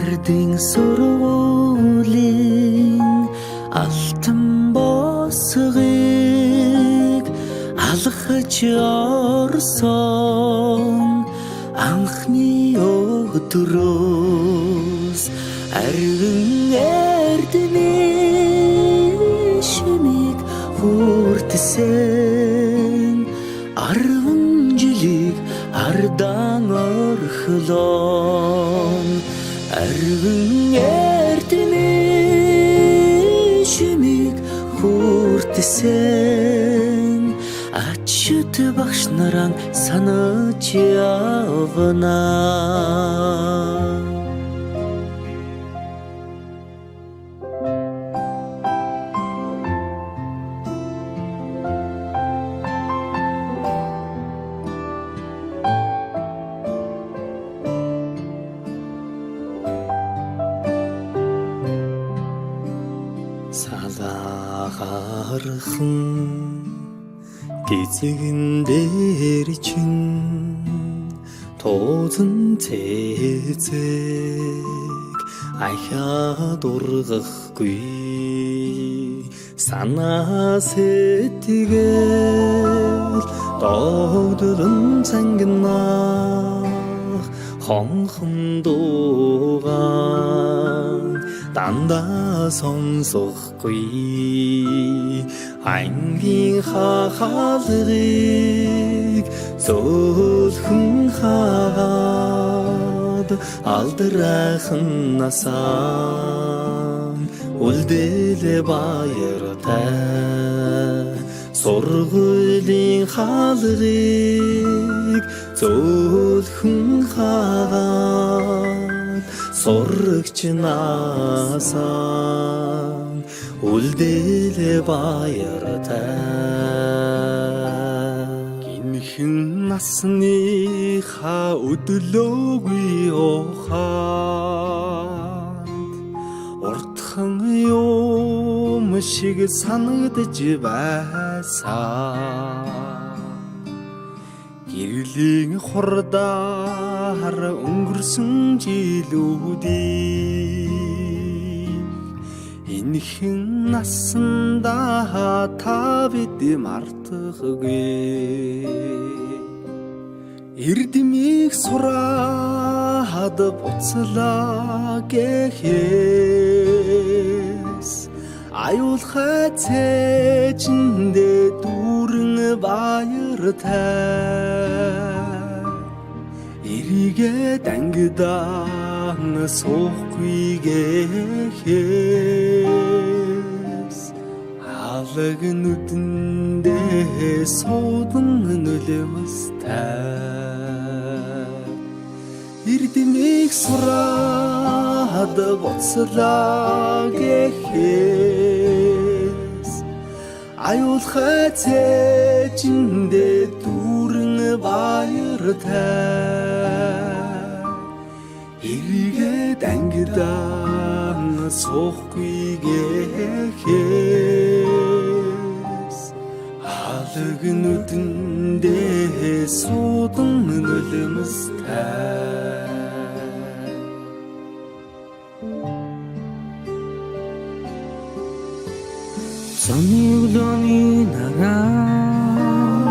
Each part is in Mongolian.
Ардын сургуулийн алтан босгыг алхаж орсон анхны өдрөөс арвин эрдэнэ шимийг хүртсэн, 10 жилийг ардаан орхилон. Арвин эрдэнэ шимийг хүртсэн, ачид багш нараа санаж явна. Салаархан гизэгэн дээр чинь тууцан цэцэг ахиад ургахгүй, санаа сэтгэл догдлон цангинах хонхон дуугаан дандаа сонсохгүй, ангийн хаалгыг зөөлхөн хаагаад алдрайхан насаа үлдээлээ баяртай. Сургуулийн хаалгыг зөөлхөн хаагаад сурагч насаа үлдээлээ баяртай. Гинхэн насныхаа өдлөөгүй ухаанд уртхан юм шиг санагдаж байсан. Гэрлийн хурдаар өнгөрсөн жилүүдийг энэхэн насандаа та бид мартахгүй. Эрдмийг сураад буцлаа гэхээс аюулхай цээжиндээ дүүрэн баяртай эргээд ангидаан суухгүй гэхээс алаг нүдэндээ суудан нулимстай. Эрдмийг сураад буцлаа гэхээс аюулхай цээжиндээ дүүрэн баяртай эргээд ангидаан суухгүй гэхээс алаг нүдэндээ суудан нулимстай. Зуны өглөөний нараа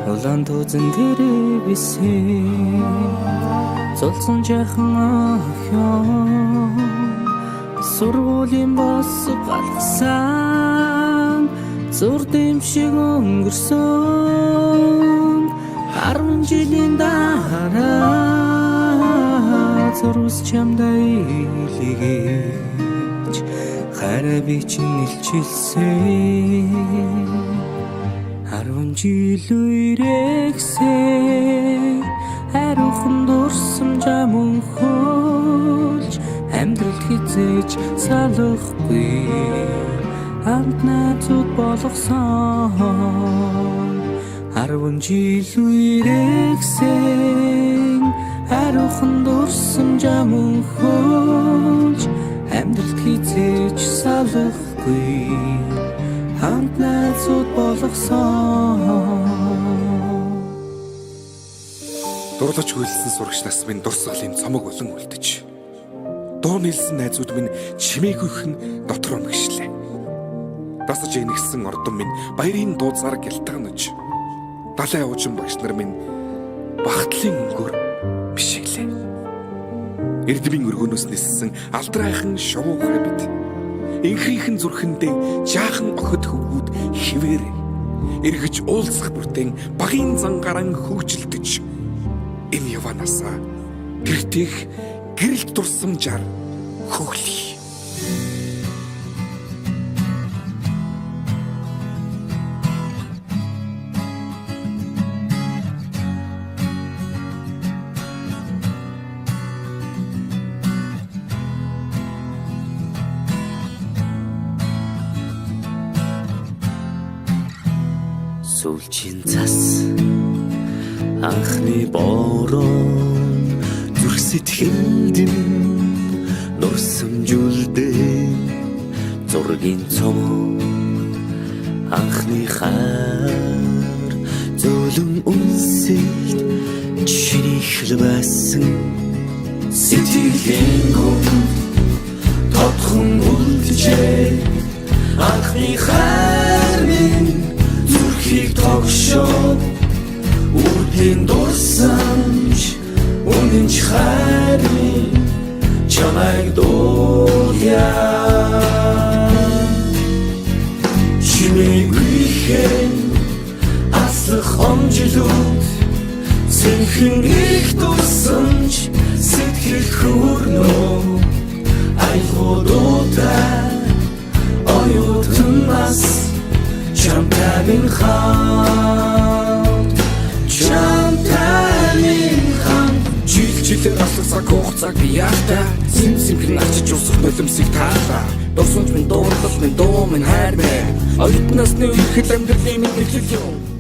улаан тузан дээр бисээ зулсан жаахан охин сургуулийн босго алгасан зурд юм шиг өнгөрсөн. 10 жилийн дараа зурвас чамдаа илгээж хайраа би чинь илчилсэн. 10 жил үерхсэн ариухан дурсамжаа мөнхөлж амьдралд хизээж салахгүй амт найзууд болгосон. 10 жил үерхсэн ариухан дурсамжаа мөнхөлж амьдралд хизээж салахгүй хамт найзууд болгосон. Дурлаж хөлсөн сурагч нас минь дурсгалын цомог болон үлдэж. Дуу нийлсэн найзууд минь чимээгүйхэн дотроо мэгшлээ. Дасаж энэгсэн ордон минь баярын дууцаар гялтганаж. Далай уучин багш нар минь багтлын өнгөөр бишиглээ. Эрдмийн өргөнөөс ниссэн алдрайхан шувуухай бит. Инхрийнхэн зүрхэндээ жаахан охид хөвгүүд хിവэр эргэж уулзах бүртэн багийн зангаран хөгжилдөж энэ яваанасаа гэртэх гэрэлт дурсамжаар хөглөе. Сүүлчийн цас анхны борон зүрх сэтгэлд минь нурсамжүүлдэ зургийн цом анхны хайр зөөлөн үнсэлт чинийхл байсан сэтгэлийн гүн тодхон үлджээ анхны хайр минь зүрхийг тогшоод үрдийн дурсамж үнэн ч хайр минь чамайг дуулъя чимээгүйхэн аслах онжилүүд цэнхэн их дурсамж сэтгэл хөрнөө аялгуудтай оюутан нас чамтай минь хамт чамтай минь хамт Жил жилээр алах цаг хугацааг би яахтай Сэм сэмхэн ачиж усах нулимсыг таалаа. Дурсамж минь дуурлал минь дуу минь хайр минь. Оюутан насны үерхэл амьдралын минь нэглэл юм.